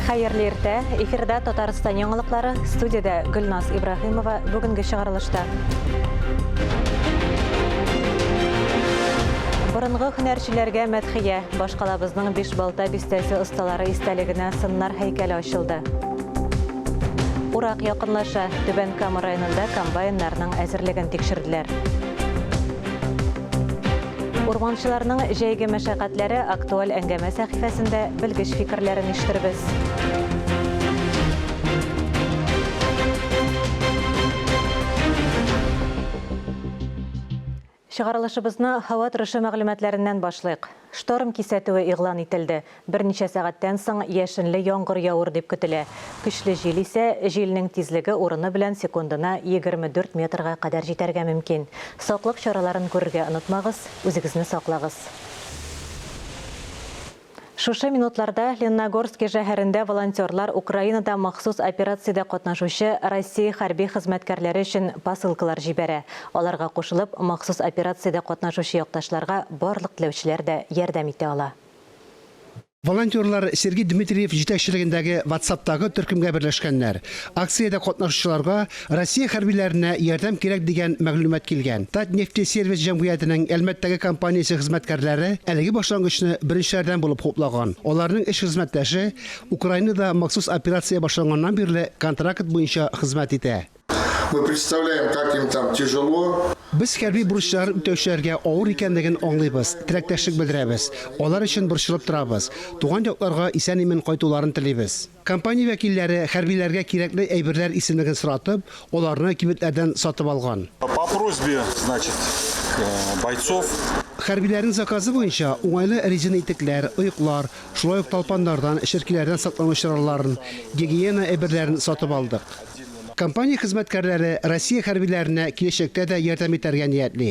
Хәерле иртә. Эфирда Татарстан яңалыклары. Студиядә Гөлназ Ибраһимова. Бүгенге чыгарылышта. Борынгы һөнәрчеләргә мәдхия. Башкалабызның Бишбалта бистәсе осталары истәлегенә сыннар һәйкәле ачылды. Урак якынлаша. Түбән Кама районында комбайннарның әзерлеген тикшерделәр. Урманчыларның җәйге мәшәкатьләре актуаль әңгәмә сәхифәсендә белгеч фикерләрен ишетербез. Чыгарылышыбызны һава торышы мәгълүматларыннан башлыйк. Шторм кисәтүе игълан ителде. Берничә сәгатьтән соң яшенле яңгыр явыр дип көтелә. Көчле җил исә, җилнең тизлеге урыны белән секундына 24 метрга кадәр җитәргә мөмкин. Саклык чараларын күрергә онытмагыз, үзегезне саклагыз. Шушы минутларда Ленногорски шәһәрендә волонтерлар Украинада махсус операциядә катнашучы Россия хәрби хезмәткәрләре өчен посылкалар җибәрә. Аларга кушылып, махсус операциядә катнашучы якташларга барлык теләүчеләр дә ярдәм итә ала. Волонтерлар Сергей Дмитриев җитәкчелегендәге WhatsApp-тагы төркемгә берләшкәннәр. Акциядә катнашучыларга Россия хәрбиләренә ярдәм кирәк дигән мәгълүмат килгән. Татнефтесервис җәмгыятенең Әлмәттәге компаниясе хезмәткәрләре әлеге башлангычны беренчеләрдән булып хуплаган. Аларның эш хезмәттәше Украинада махсус операция башланганнан бирле контракт буенча хезмәт итә. Мы представляем, как им там тяжело. Без хәрби бурычларын үтәүчеләргә авыр икәнлеген аңлыйбыз, теләктәшлек белдерәбез. Алар өчен борчылып торабыз. Туган якларга исән-имин кайтуларын телибез. Компания вәкилләре хәрбиләргә кирәкле әйберләр исемлеген соратып, аларны кибетләрдән сатып алган. По просьбе, значит, бойцов. Хәрбиләрнең заказы буенча уңайлы резина итекләр, оеклар, шулай ук талпаннардан, черкиләрдән саклану чараларын, гигиена әйберләрен сатып алдык. Компания хезмәткәрләре Россия хәрбиләренә киләчәктә дә ярдәм итәргә ниятли.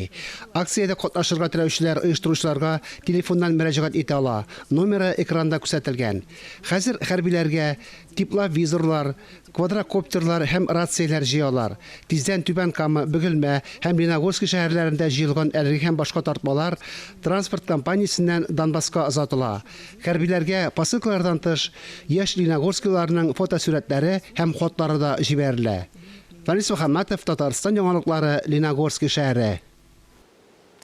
Акциядә катнашырга теләүчеләр оештыручыларга телефоннан мөрәҗәгать итә ала, номеры экранда күрсәтелгән. Хәзер хәрбиләргә тепловизорлар, квадрокоптерлар һәм рацияләр җыялар. Тиздән Түбән Кама, Бөгелмә һәм Леногорски шәһәрләрендә җыелган әлеге һәм башка тартмалар транспорт компаниясеннән Донбасска озатыла. Хәрбиләргә посылкалардан тыш, яшь леногорскиларның фотосурәтләре һәм хатлары да җибәрелә. Фәнис Мөхәммәтов, Татарстан яңалыклары, Леногорски шәһәре.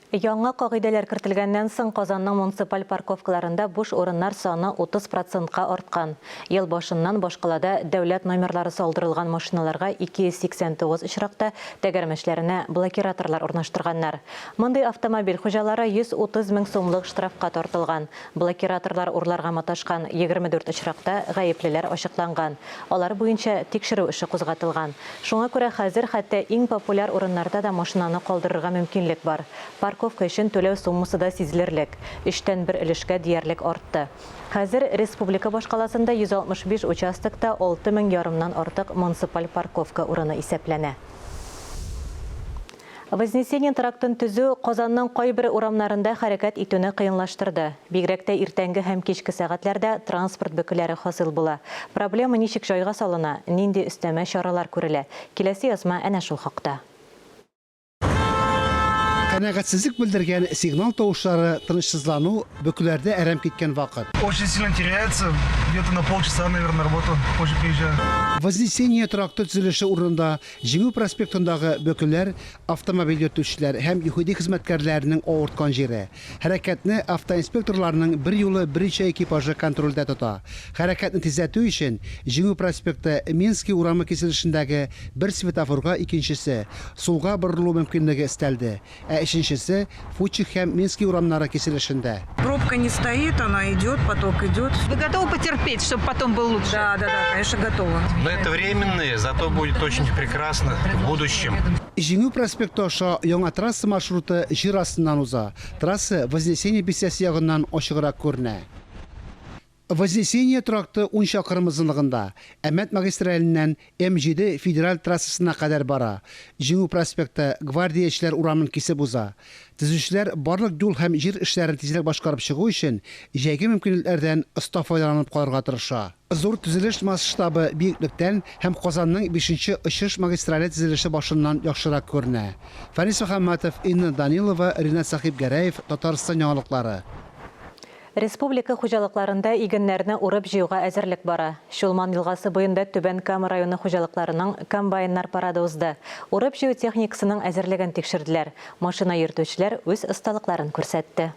Яңа кагыйдәләр кертелгәннән соң Казанның муниципаль парковкаларында буш урыннар саны 30 процентка арткан. Ел башыннан башкалада дәүләт номерлары салдырылган машиналарга 289 очракта тәгәрмәчләренә блокираторлар урнаштырганнар. Мондый автомобиль хуҗалары 130 мең сумлык штрафка тартылган. Блокираторлар урларга маташкан 24 очракта гаеплеләр ачыкланган. Алар буенча тикшерү эше кузгатылган. Шуңа күрә хәзер хәтта иң популяр урыннарда да машинаны калдырырга мөмкинлек бар. Парковка өчен түләү суммасы да сизелерлек, өчтән бер өлешкә диярлек артты. Хәзер республика башкаласында 165 участокта 6 мең ярымнан артык муниципаль парковка урыны исәпләнә. Вознесение трактын төзү Казанның кайбер урамнарында хәрәкәт итүне кыенлаштырды. Бигрәк тә иртәнге һәм кичке сәгатьләрдә транспорт бөкеләре хасил була. Проблема ничек җайга салына, нинди өстәмә чаралар күрелә? Киләсе язма әнә шул хакта. Канәгатьсезлек белдергән сигнал тавышлары тынычсызлану, бөкеләрдә әрәм киткән вакыт. Очень сильно теряется, где-то на полчаса, наверное, на работу позже приезжаю. Вознесение тракты төзелеше урынында Җиңү проспектындагы бөкеләр автомобиль йөртүчеләр һәм ЮХИДИ хезмәткәрләренең авырткан җире. Хәрәкәтне автоинспекторларның берьюлы берничә экипажы контрольдә тота. Хәрәкәтне тизләтү өчен Җиңү проспекты Минский урамы киселешендәге бер светофорга икенчесе, сулга борылу мөмкинлеге өстәлде. Ә өченчесе, Фучик һәм Минский урамнары киселешендә. Пробка не стоит, она идет, поток идет. Вы готовы потерпеть, чтобы потом был лучше? Да, да, да, конечно, готова. Но это временное, зато будет очень прекрасно в будущем. Җиңү проспекты аша яңа трасса маршруты җир астыннан уза. Трасса Вознесение бистәсе ягыннан ачыграк күренә. Вознесение тракты ун чакрым озынлыгында, Әмәт магистраленнән М-җиде федераль трассасына кадәр бара, Җиңү проспекты, Гвардиячеләр урамын кисеп уза. Төзүчеләр барлык юл һәм җир эшләрен тизрәк башкарып чыгу өчен җәйге мөмкинлекләрдән оста файдаланып калырга тырыша. Зур төзелеш масштабы биеклектән һәм Казанның бишенче очыш магистрале төзелеше башыннан яхшырак күренә. Фәнис Мөхәммәтов, Инна Данилова, Ринат Сәхибгәрәев, Татарстан яңалыклары. Республика хуҗалыкларында игеннәрне урып-җыюга әзерлек бара. Чулман елгасы буенда Түбән Кама районы хуҗалыкларының комбайннар парады узды. Урып-җыю техникасының әзерлеген тикшерделәр. Машина йөртүчеләр үз осталыкларын күрсәтте.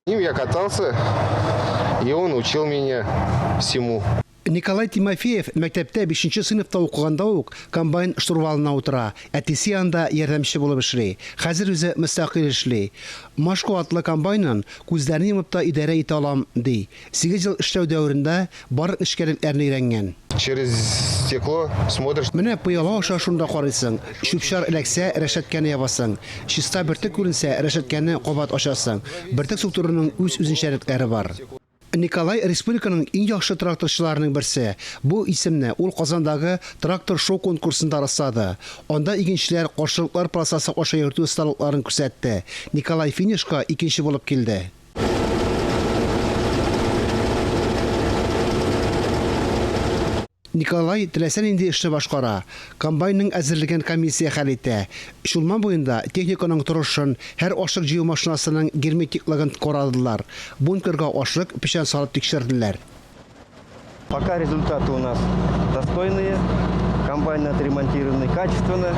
С ним я катался, и он учил меня всему. Николай Тимофеев мәктәптә бишенче сыйныфта укыганда ук комбайн штурвалына утыра, әтисе янында ярдәмче булып эшли. Хәзер үзе мөстәкыйль эшли. Машко атлы комбайнын күзләрен йомып та идарә итә алам, ди. Сигез ел эшләү дәверендә барлык нечкәлекләрне өйрәнгән. Через стекло смотришь. Менә пыяла аша шунда карыйсың, чүп-чар эләксә, рәшәткәне ябасың. Чиста бөртек күренсә, рәшәткәне кабат ачасың. Бөртек суктыруның үз үзенчәлекләре бар. Николай республиканың иң яхшы тракторчыларының берсе. Бу исемне ул Казандагы Трактор-шоу конкурсында раслады. Анда игенчеләр каршылыклар полосасы аша йөртү осталыкларын күрсәтте. Николай финишка икенче булып килде. Николай теләсә нинди эшне башкара. Комбайнның әзерлеген комиссия хәл итә. Чулман буенда техниканың торышын, һәр ашлык җыю машинасының герметиклыгын карадылар. Бункерга ашлык, печән салып тикшерделәр. Пока результаты у нас достойные, комбайны отремонтированы качественно.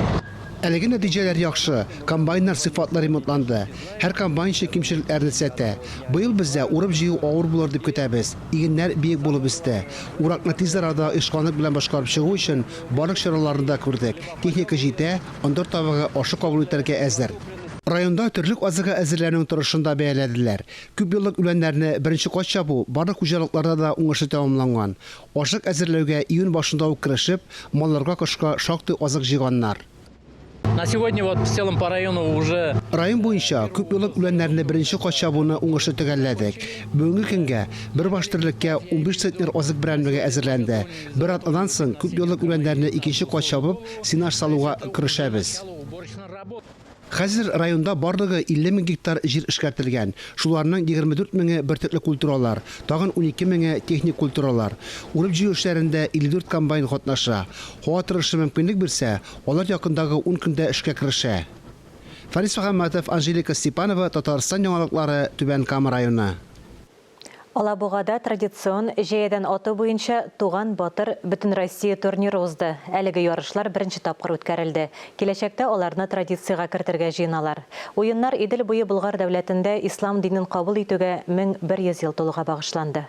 Әлеге нәтиҗәләр яхшы, комбайннар сыйфатлы ремонтланды. Һәр комбайнчы кимчелекләрне төзәтә. Быел бездә урып-җыю авыр булыр дип көтәбез. Игеннәр биек булып үсте. Уракны тиз арада оешканлык белән башкарып чыгу өчен барлык чараларны да күрдек. Техника җитә, ындыр табагы ашы кабул итәргә әзер. Районда терлек азыгы әзерләүнең торышын да бәяләделәр. Күпьеллык үләннәрне беренче кат чабу барлык хуҗалыкларда да уңышлы тәмамланган. Ашлык әзерләүгә июнь башында ук керешеп, малларга кышка шактый азык җыйганнар. На сегодня вот в целом по району уже Район буенча күпьеллык үләннәрне беренче кат чабуны уңышлы төгәлләдек. Бүгенге көнгә бер баш терлеккә 15 центнер азык берәмлеге әзерләнде. Бер атнадан соң күпьеллык үләннәрне икенче кат чабып, сенаж салуга керешәбез. Хәзер районда барлыгы 50 мең гектар җир эшкәртелгән. Шуларның 24 меңе бөртекле культуралар, тагын 12 меңе техник культуралар. Урып-җыю эшләрендә 54 комбайн катнаша. Һава торышы мөмкинлек бирсә, алар якындагы ун көндә эшкә керешә. Фарис Мөхәммәтов, Анжелика Степанова, Татарстан яңалыклары, Түбән Кама районы. Алабугада традицион җәядән ату буенча Туган батыр Бөтенроссия турниры узды. Әлеге ярышлар беренче тапкыр үткәрелде. Киләчәктә аларны традициягә кертергә җыеналар. Уеннар Идел буе Болгар дәүләтендә ислам динен кабул итүгә 1100 ел тулуга багышланды.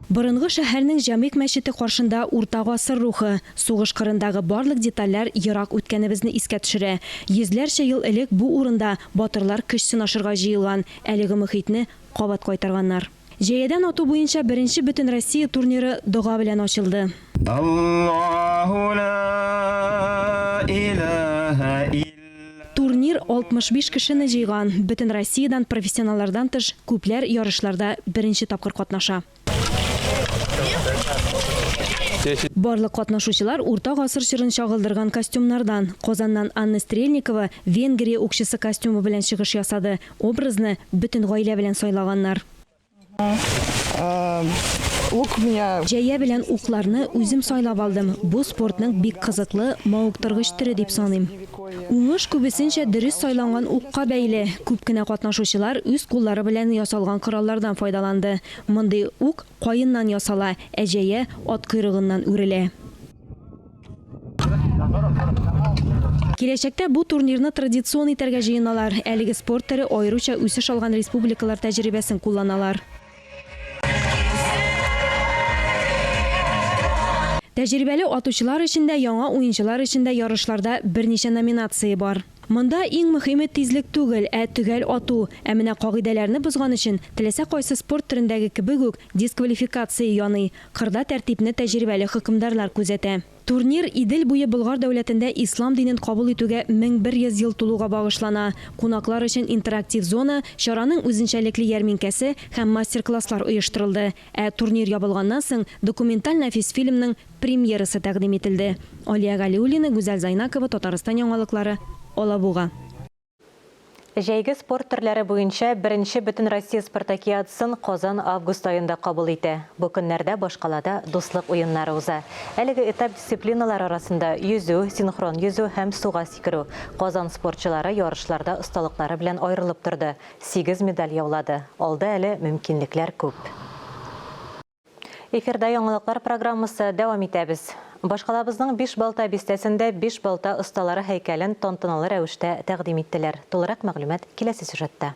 Борынгы шәһәрнең Җәмигъ мәчете каршында урта гасыр рухы. Сугыш кырындагы барлык детальләр ерак үткәнебезне искә төшерә. Йөзләрчә ел элек бу урында батырлар көч сынашырга җыелган, әлеге мохитне кабат кайтарганнар. Җәядән ату буенча беренче Бөтенроссия турниры дога белән ачылды. Аллаһу ла илаһа илля. Турнир 65 кешене җыйган. Бөтен Россиядән профессионаллардан тыш, күпләр ярышларда беренче тапкыр катнаша. Барлык катнашучылар урта гасыр чорын чагылдырган костюмнардан. Казаннан Анна Стрельникова Венгрия укчысы костюмы белән чыгыш ясады. Образны бөтен гаилә белән сайлаганнар. Лук у меня. Җәя белән укларны үзем сайлап алдым. Бу спортның бик кызыклы, мавыктыргыч төре дип саныйм. Уңыш күбесенчә дөрес сайланган укка бәйле. Күп кенә катнашучылар үз куллары белән ясалган кораллардан файдаланды. Мондый ук каеннан ясала, ә җәя ат койрыгыннан үрелә. Киләчәктә бу турнирны традицион итәргә җыеналар. Әлеге спорт төре аеруча үсеш алган республикалар тәҗрибәсен кулланалар. Тәҗрибәле атучылар өчен дә, яңа уенчылар өчен дә ярышларда берничә номинация бар. Монда иң мөхиме тизлек түгел, ә төгәл ату. Ә менә кагыйдәләрне бозган өчен, теләсә кайсы спорт төрендәге кебек үк, дисквалификация яный. Кырда тәртипне тәҗрибәле хөкемдарлар күзәтә. Турнир Идел буе Болгар дәүләтендә ислам динен кабул итүгә 1100 ел тулуга багышлана. Кунаклар өчен интерактив зона, чараның үзенчәлекле ярминкәсе һәм мастер-класслар оештырылды. Ә турнир ябылганнан соң документаль нәфис фильмның премьерасы тәкъдим ителде. Алия Галиуллина, Гүзәл Зайнакова, Татарстан яңалыклары, Алабуга. Җәйге спорт төрләре буенча беренче Бөтенроссия спартакиадасын Казан август аенда кабул итә. Бу көннәрдә башкалада Дуслык уеннары уза. Әлеге этап дисциплиналары арасында, йөзү, синхрон йөзү һәм суга сикерү. Казан спортчылары ярышларда осталыклары белән аерылып торды, сигез медаль яулады. Алда әле мөмкинлекләр күп. Эфирда яңалыклар программасы, дәвам итәбез. Башкалабызның Бишбалта бистәсендә Бишбалта осталары һәйкәлен тантаналы рәвештә тәкъдим иттеләр. Тулырак мәгълүмат киләсе сюжетта.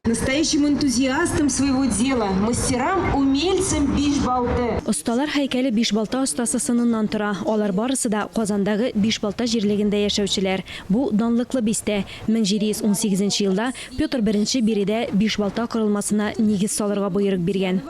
Настоящим энтузиастам своего дела, мастерам, умельцам Бишбалты. Осталар һәйкәле Бишбалта остасы сыныннан тора. Алар барысы да Казандагы Бишбалта җирлегендә яшәүчеләр. Бу данлыклы бистә. 1718 нче елда Петр I биредә Бишбалта корылмасына нигез салырга боерык биргән.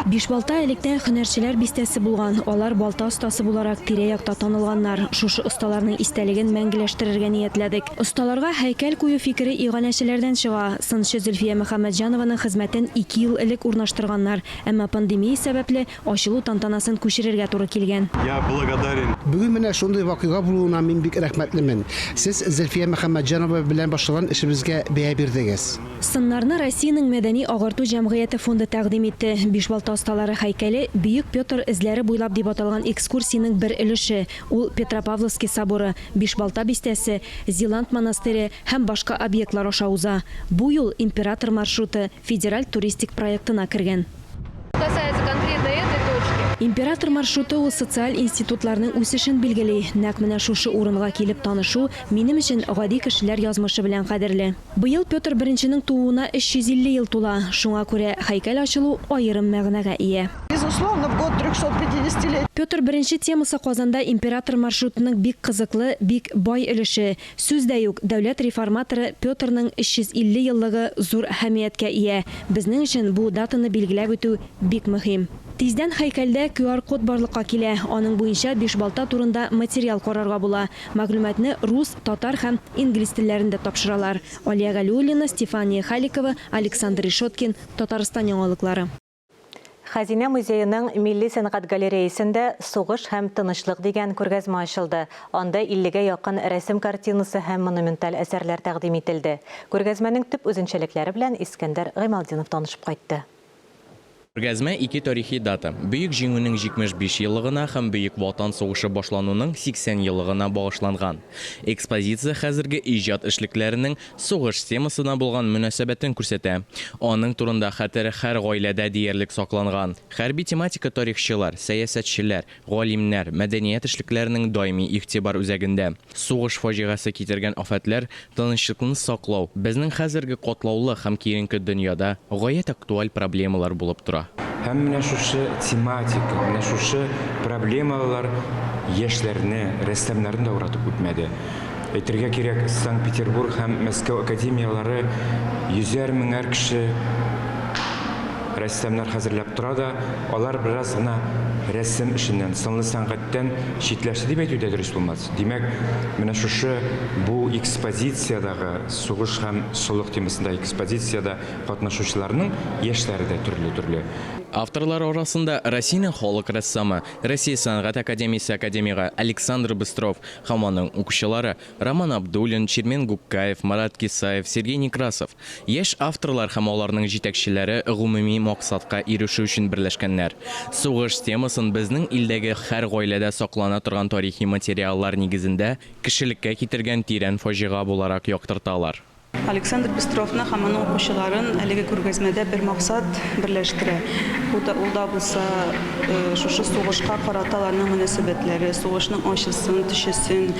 Бишбалта электән һөнәрчеләр бистәсе булган, алар балта остасы буларак тирә-якта танылганнар. Шушы осталарның истәлеген мәңгеләштерергә ниятләдек. Осталарга һәйкәл кую фикере иганәчеләрдән чыга. Сынчы Зөлфия Мөхәммәтҗанованың хезмәтен ике ел элек урнаштырганнар, әмма пандемия сәбәпле, Ачылу тантанасын күчерергә туры килгән. Я благодарен. Бүген менә шундый вакыйга булуына мин бик рәхмәтлемен. Сез Зөлфия Мөхәммәтҗанова белән башлаган эшебезгә бәя бирдегез. Сыннарны Россиянең мәдәни-агарту җәмгыяте фонды тәкъдим итте. Бишбалта осталары һәйкәле, Бөек Петр эзләре буйлап дип аталган экскурсиянең бер өлеше. Ул Петропавловский соборы, Бишбалта бистәсе, Зилант монастыре һәм башка объектлар аша уза. Бу юл Император маршруты федераль туристик проектына кергән. Касается конкретно этой точки. Император маршруты ул социаль институтларның үсешен билгели. Нәкъ менә шушы урынга килеп танышу минем өчен гади кешеләр язмышы белән кадерле. Быел Петр Беренченең тууына 350 ел тула, шуңа күрә һәйкәл ачылу аерым мәгънәгә ия. Безусловно, в год трехсотпятидесятилетия. Петр Беренче темасы Казанда император маршрутының бик кызыклы, бик бай өлеше. Сүз дә юк, дәүләт реформаторы Петрның 350 еллыгы зур әһәмияткә ия. Безнең өчен бу датаны билгеләп үтү бик мөһим. Тиздән һәйкәлдә QR-код барлыкка килә, аның буенча Бишбалта турында материал карарга була. Мәгълүматны рус, татар һәм инглиз телләрендә тапшыралар. Алия Галиуллина, Стефания Халикова, Александр Решеткин, Татарстан яңалыклары. Хәзинә музееның Милли сәнгать галереясендә Сугыш һәм тынычлык дигән күргәзмә ачылды. Анда иллегә якын рәсем картинасы һәм монументаль әсәрләр тәкъдим ителде. Күргәзмәнең төп үзенчәлекләре белән Искәндәр Гыймалтдинов танышып кайтты. Күргәзмә ике тарихи дата, Бөек Җиңүнең 75 еллыгына һәм Бөек Ватан сугышы башлануның 80 еллыгына багышланган. Экспозиция хәзерге иҗат эшлекләренең Сугыш темасына булган мөнәсәбәтен күрсәтә. Аның турында хәтер һәр гаиләдә диярлек сакланган. Хәрби тематика тарихчылар, сәясәтчеләр, галимнәр, мәдәният эшлекләренең даими игътибар үзәгендә. Сугыш фаҗигасе китергән афәтләр, тынычлыкны саклау, безнең хәзерге катлаулы һәм киеренке дөньяда гаять актуаль проблемалар булып тора. Һәм менә шушы тематика, менә шушы проблемалар яшьләрне, рәссамнарны да уратып үтмәде. Әйтергә кирәк, Санкт-Петербург һәм Мәскәү академияләре йөзәр меңәр кеше рәссамнар хәзерләп тора да, алар бераз гына рәсем эшеннән, сынлы сәнгатьтән читләште дип әйтү дә дөрес булмас. Димәк, менә шушы бу экспозициядәге сугыш һәм солых темасындагы экспозициядә катнашучыларның яшьләре дә төрле-төрле. Авторлар арасында Россиянең халык рәссамы, Россия сәнгать академиясе академигы Александр Быстров, Һәм аның укучылары, Роман Абдуллин, Чермен Гуккаев, Марат Кисаев, Сергей Некрасов. Яшь авторлар һәм аларның җитәкчеләре гомуми максатка ирешү өчен берләшкәннәр. Сугыш темасын безнең илдәге һәр гаиләдә саклана торган тарихи материаллар нигезендә кешелеккә китергән тирән фаҗига буларак яктырталар. Александр Быстровны һәм аның укучыларын әлеге күргәзмәдә бер максат берләштерә. Ул да, ул да булса шушы сугышка карата аларның мөнәсәбәтләре, сугышның ачысын, төчесен,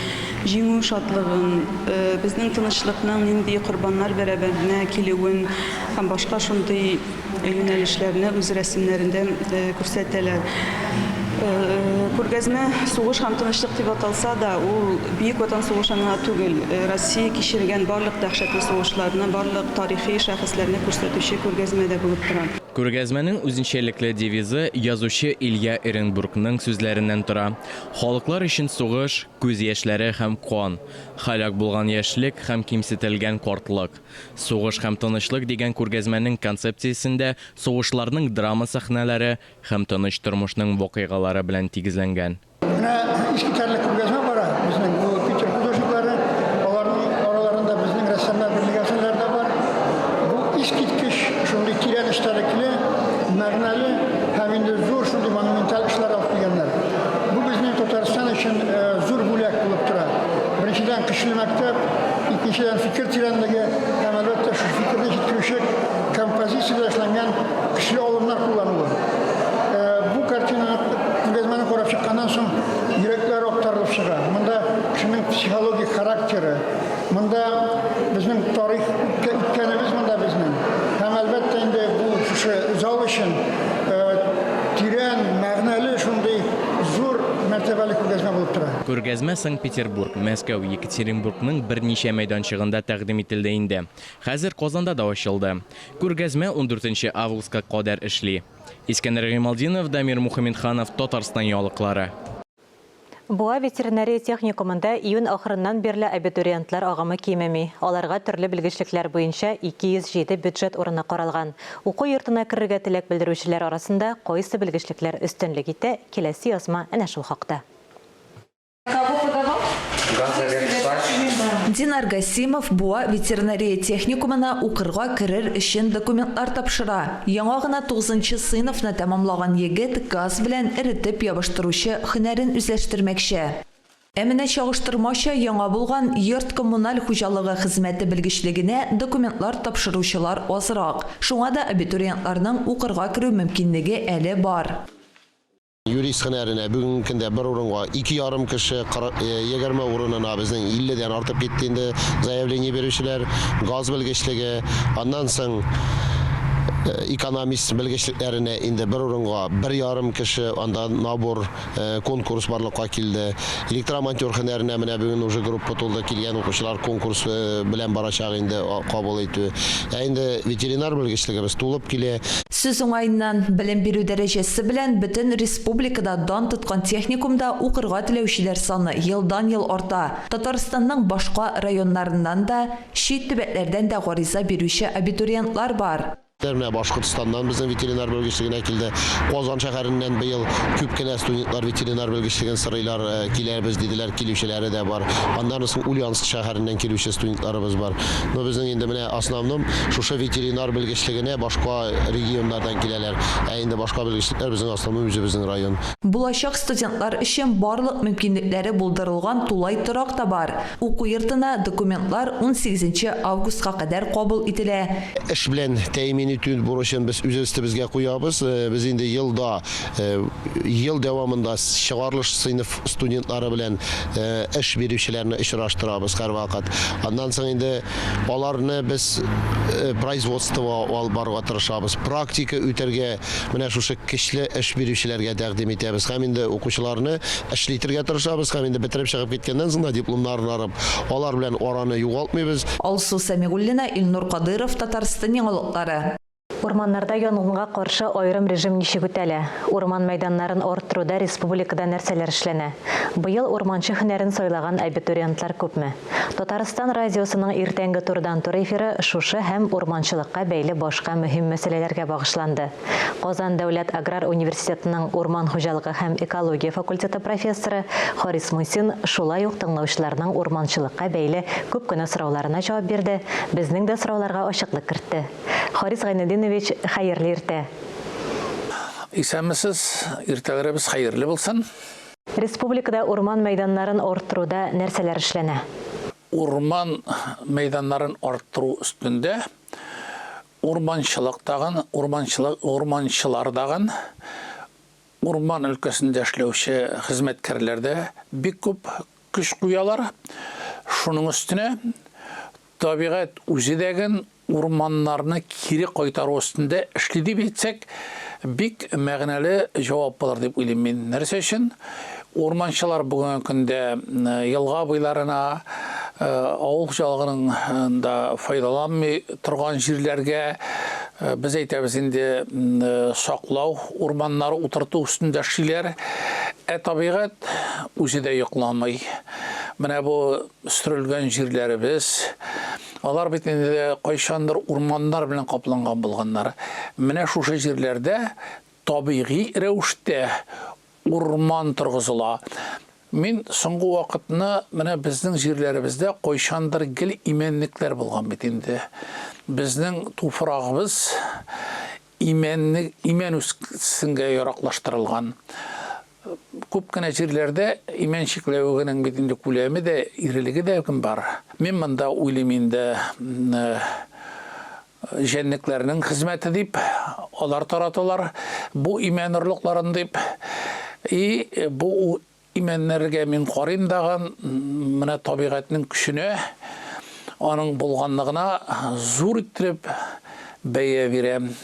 җиңү шатлыгын, безнең тынычлыкның нинди корбаннар бәрабәренә килүен һәм башка шундый юнәлешләрне үз рәсемнәрендә күрсәтәләр. Күргәзмә Сугыш һәм тынычлык дип аталса да, ул Бөек Ватан сугышын гына түгел, Россия кичергән барлык дәһшәтле сугышларны, барлык тарихи шәхесләрне күрсәтүче күргәзмә дә булып тора. Күргәзмәнең үзенчәлекле девизы язучы Илья Эренбургның сүзләреннән тора, Халыклар өчен сугыш, күз яшьләре һәм кан, һәлак булган яшьлек һәм кимсетелгән картлык. Сугыш һәм тынычлык дигән күргәзмәнең концепциясендә сугышларның драма сәхнәләре һәм тыныч тормышның вакыйгалары белән тигезләнгән. Менә искитәрлек күргәзмә бара безнең бу Питер художниклары, аларның араларында безнең рәссамнар берлеге. көчле мәктәп, икенчедән, фикер тирәнлеге һәм, әлбәттә, шушы фикерне җиткерүче композиция белән эшләнгән көчле алымнар куллануы. Бу картинаны, күргәзмәне карап чыкканнан соң, йөрәкләр актарылып чыга. Монда кешенең психологик характеры, монда безнең тарих, үткәнебез монда безнең. Һәм, әлбәттә, инде бу шушы зал өчен тирән, мәгънәле шундый зур мәртәбәле күргәзмә булып тора. Күргәзмә Санкт-Петербург, Мәскәү, Екатеринбургның берничә мәйданчыгында тәкъдим ителде инде. Хәзер Казанда да ачылды. Күргәзмә ундүртенче августка кадәр эшли. Искәндәр Гыймалтдинов, Дамир Мухаметханов, Татарстан яңалыклары. Буа ветеринария техникумында июнь ахырыннан бирле абитуриентлар агымы кимеми. Аларга төрле белгечлекләр буенча 207 бюджет урыны каралган. Уку йортына керергә теләк белдерүчеләр арасында кайсы белгечлекләр өстенлек итә, киләсе язма әнә шул хакта. Динар Гасимов Буа ветеринария техникумына укырга керер өчен документлар тапшыра. Яңа гына тугызынчы сыйныфны тәмамлаган егет газ белән эретеп ябыштыручы һөнәрен үзләштермәкче. Ә менә чагыштырмача яңа булган йорт-коммуналь хуҗалыгы хезмәте белгечлегенә документлар тапшыручылар азрак. Шуңа да абитуриентларның укырга керү мөмкинлеге әле бар. Юрист һөнәренә бүгенге көндә бер урынга 2,5 кеше, 20 урынына безнең 50 дән артып китте инде заявление бирүчеләр, газ белгечлеге, аннан соң экономист белгечлекләренә инде бер урынга 1,5 кеше, анда набор, конкурс барлыкка килде. Электромонтер һөнәренә менә бүген уже группа тулды, килгән укучылар конкурс белән барачак инде кабул итү. Ә инде ветеринар белгечлегебез тулып килә. Сүз уңаеннан, белем бирү дәрәҗәсе белән бөтен республикада дан тоткан техникумда укырга теләүчеләр саны елдан-ел арта. Татарстанның башка районнарыннан да, чит төбәкләрдән дә гариза бирүче абитуриентлар бар. Менә Башкортстаннан безнең ветеринар белгечлегенә килде. Казан шәһәреннән быел күп кенә студентлар ветеринар белгечлеген сорыйлар, киләбез диделәр, килүчеләре дә бар. Аннан соң Ульяновск шәһәреннән килүче студентларыбыз бар. Но безнең инде менә основном шушы ветеринар белгечлегенә башка регионнардан киләләр. Ә инде башка белгечлекләр безнең основном үзебезнең район. Булачак студентлар өчен барлык мөмкинлекләре булдырылган тулай торак та бар. Уку йортына документлар унсигезенче августка кадәр кабул ителә. Эш белән тәэмин итү бурычын без үз өстебезгә куябыз. Без инде елда, ел дәвамында чыгарылыш сыйныф студентлары белән эш бирүчеләрне очраштырабыз һәрвакыт. Аннан соң инде аларны без производствога алып барырга тырышабыз. Практика үтәргә менә шушы көчле эш бирүчеләргә тәкъдим итәбез. Һәм инде укучыларны эшлитергә тырышабыз. Һәм инде бетереп чыгып киткәннән соң да дипломнарын алып, алар белән араны югалтмыйбыз. Алсу Сәмигуллина, Илнур Кадыйров, Татарстан яңалыклары. Урманнарда янгынга каршы аерым режим ничек үтәлә? Урман мәйданнарын арттыруда республикада нәрсәләр эшләнә? Быел урманчы һөнәрен сайлаган абитуриентлар күпме? Татарстан радиосының иртәнге турыдан-туры эфиры шушы һәм урманчылыкка бәйле башка мөһим мәсьәләләргә багышланды. Казан дәүләт аграр университетының урман хуҗалыгы һәм экология факультеты профессоры Харис Мусин шулай ук тыңлаучыларның урманчылыкка бәйле күп кенә сорауларына җавап бирде, безнең дә сорауларга ачыклык кертте. Харис Гайнетдинович, хәерле иртә! Исәнмесез, иртәләребез хәерле булсын! Республикада урман мәйданнарын арттыруда нәрсәләр эшләнә? Урман мәйданнарын арттыру өстендә урманчылык тагын, урманчылык, урманчылар тагын, урман өлкәсендә эшләүче хезмәткәрләр дә бик күп көч куялар. Шуның өстенә табигать үзе дә ген урманнарны кире кайтару өстендә эшли дип әйтсәк, бик мәгънәле җавап булыр дип уйлыйм мин. Нәрсә өчен? Урманчылар бүгенге көндә елга буйларына, авыл хуҗалыгының да файдаланмый торган җирләргә, без әйтәбез инде, саклау урманнары утырту өстендә эшлиләр. Ә табигать үзе дә йокламый. Менә бу сөрелгән җирләребез, алар бит инде кайчандыр урманнар белән капланган булганнар. Менә шушы җирләрдә табигый рәвештә урман торгызыла. Мин соңгы вакытны менә безнең җирләребездә кайчандыр гел имәнлекләр булган бит инде. Безнең туфрагыбыз имәнне, имән үссенгә яраклаштырылган. Күп кенә җирләрдә имән чикләвегенең бит инде күләме дә, ирелеге дә кем бар. Мин монда уйлыйм инде, җәнлекләрнең хезмәте дип, алар тараталар бу имән орлыкларын дип. И бу имәннәргә мин карыйм дагын, менә табигатьнең көченә, аның булганлыгына зур иттереп бәя бирәм.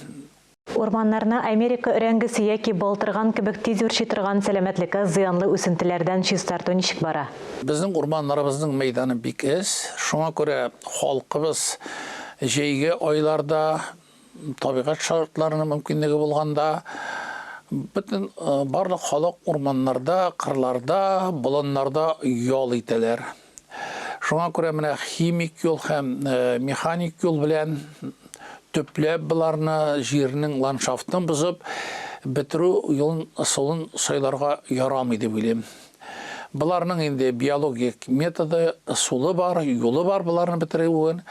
Урманнарны Америка өрәңгесе яки балтырган кебек тиз үрчи торган сәламәтлеккә зыянлы үсентеләрдән чистарту ничек бара? Безнең урманнарыбызның мәйданы бик әз, шуңа күрә халкыбыз җәйге айларда, табигать шартларының мөмкинлеге булганда, бөтен барлык халык урманнарда, кырларда, болыннарда ял итәләр. Шуңа күрә менә химик юл һәм механик юл белән төпләп боларны җирнең ландшафтын бозып бетерү юлын ысулын сайларга ярамый дип уйлыйм. Боларның инде биологик методы, ысулы бар, юлы бар боларны бетерүен.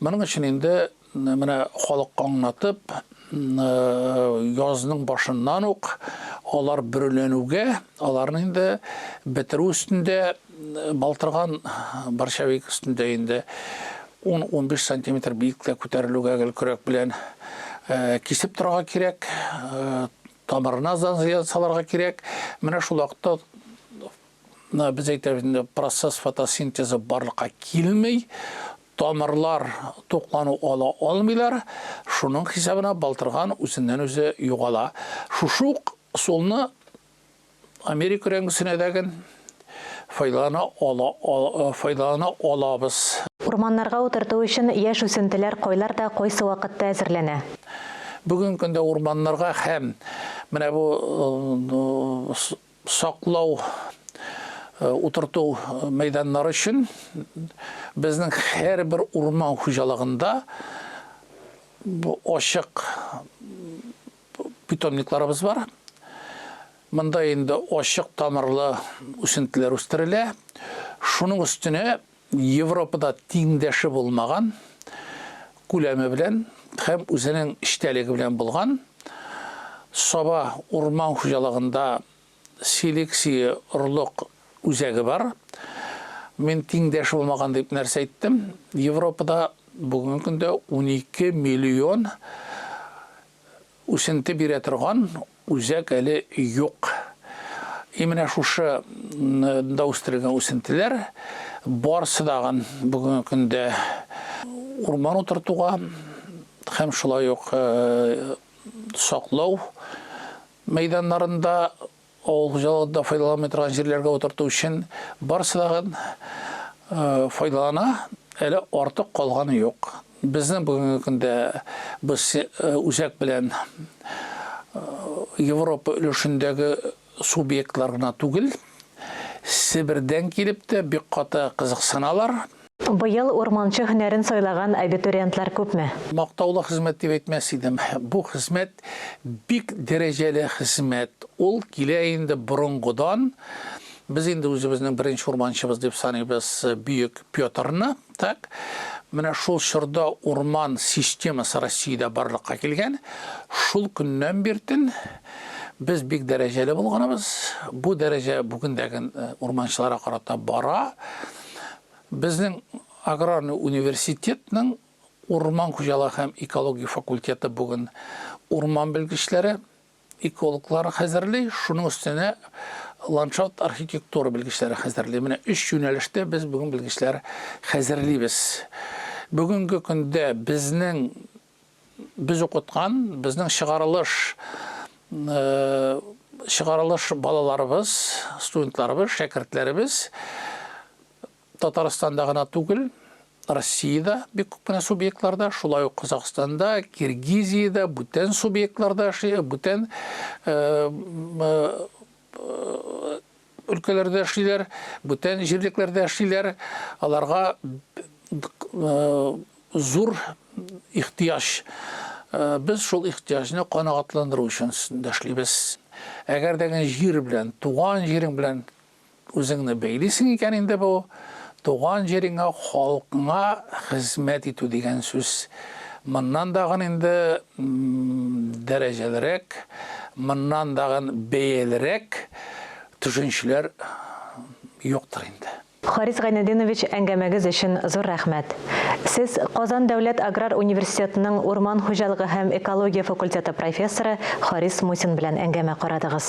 Моның өчен инде Менә халыкка аңлатып, язның башыннан ук алар бөреләнүгә, аларны инде бетерү өстендә балтырган борщевик өстендә инде 10-15 сантиметр биеклектә күтәрелүгә гел көрәк белән кисеп торырга кирәк, тамырына зыян салырга кирәк. Менә шул вакытта без әйтәбез инде, процесс фотосинтезы барлыкка килми, Тамырлар туклану ала алмыйлар, шуның хисабына балтырган үзеннән-үзе югала. Шушы ук ысулны Америка өрәңгесенә дә ген файдалана ала файдалана алабыз. Урманнарга утырту өчен яшь үсентеләр кайларда, кайсы вакытта әзерләнә? Бүгенге көндә урманнарга һәм менә бу Саклау, утырту мәйданнары өчен безнең һәрбер урман хуҗалыгында ачык питомникларыбыз бар. Монда инде ачык тамырлы үсентеләр үстерелә. Шуның өстенә Европада тиңдәше булмаган күләме белән һәм үзенең эчтәлеге белән булган Саба урман хуҗалыгында селекция орлык үзәге бар. Мин тиңдәше булмаган дип нәрсә әйттем? Европада бүгенге көндә 12 миллион Үсенте бирә торган үзәк әле юк. И менә шушы нда үстерелгән үсентеләр барсы дагын бүгенге көндә урман утыртуга һәм шулай ук саклау мәйданнарында Авыл хуҗалыгында файдаланмый торган җирләргә утырту өчен барысы дагын файдалана, әле артык калганы юк. Безнең бүгенге көндә без үзәк белән Европа өлешендәге субъектлар гына түгел, Себердән килеп тә бик каты кызыксыналар. Быел урманчы һөнәрен сайлаган абитуриентлар күпме? Мактаулы хезмәт дип әйтмәс идем. Бу хезмәт бик дәрәҗәле хезмәт. Ул килә инде борынгыдан. Без инде үзебезнең беренче урманчыбыз дип саныйбыз бөек Петрны. Так. Менә шул чорда урман системасы Россиядә барлыкка килгән. Шул көннән биртен без бик дәрәҗәле булганыбыз. Бу дәрәҗә бүген дә урманчыларга карата бара. Безнең аграрный университетның урман хуҗалыгы һәм экология факультеты бүген урман белгечләре, экологлар хәзерли, шуның өстенә ландшафт архитектура белгечләре хәзерли. Менә өч юнәлештә без бүген белгечләр хәзерлибез. Бүгенге көндә безнең без укыткан, безнең чыгарылыш чыгарылыш балаларыбыз, студентларыбыз, шәкертләребез Татарстанда гына түгел, Россиядә бик күп кенә субъектларда, шулай ук Казахстанда, Киргизиядә, бүтән субъектларда эшли, бүтән өлкәләрдә эшлиләр, бүтән җирлекләрдә эшлиләр. Аларга зур ихтыяҗ. Без шул ихтыяҗны канәгатьләндерү өчен өстендә эшлибез. Әгәр дә җир белән, туган җирең белән Үзеңне бәйлисең икән инде бу, туган җиреңә, халкыңа хезмәт итү дигән сүз. Моннан дагын инде дәрәҗәлерәк, моннан дагын бәялерәк. төшенчеләр юктыр инде. Харис Гайнетдинович, әңгәмәгез өчен зур рәхмәт. Сез Казан дәүләт аграр университетының урман хуҗалыгы һәм экология факультеты профессоры Харис Мусин белән әңгәмә карадыгыз.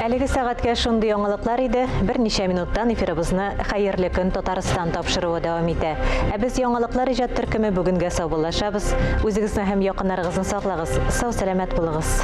Әлеге сәгатькә шундый яңалыклар иде. Берничә минуттан эфирыбызны Хәерле көн, Татарстан тапшыруы дәвам итә. Ә без Яңалыклар иҗат төркеме бүгенгә саубуллашабыз. Үзегезне һәм якыннарыгызны саклагыз, сау-сәламәт булыгыз.